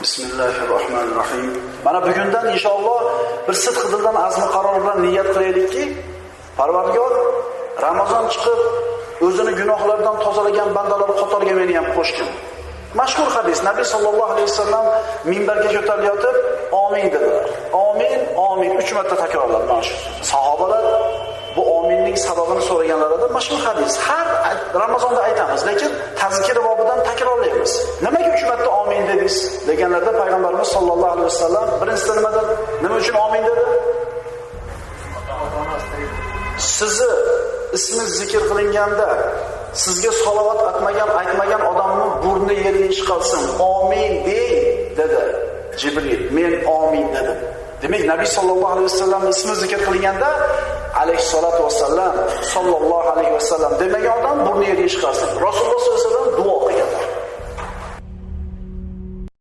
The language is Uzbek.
Bismillahirrohmanirrohim. Mana bugundan inshaalloh bir sidq dildan azmi qaror bilan niyat qilaylikki, Parvardigor Ramazon chiqib o'zini gunohlardan tozalagan bandalar qatoriga meni ham qo'shgin. Mashhur hadis, Nabiy sallallohu alayhi vasallam minbarga ko'tarilayotib, "Amin" dedilar. Amin, amin 3 marta takrorladi mana shu so'zni. Sahobalar bu aminning sababini so'raganlarida mashhur hadis. Har Ramazonda aytamiz, lekin tazkira bobidan takrorlaymiz. Nimaga 3 marta amin dedingiz deganlarda payg'ambarimiz sollallohu alayhi vasallam birinchisida nima dedi? Nima uchun amin dedi? Sizni ismi zikr qilinganda sizga salovat atmagan, aytmagan odamning burni yerga ishqalsin. Amin deng dedi Jibril. Men amin dedim. Demak, Nabiy sallallohu alayhi vasallam ismi zikr qilinganda alayhissalatu vassalam, sallallohu alayhi vasallam demagan odam burni yerga ishqalsin. Rasululloh sollallohu alayhi vasallam duo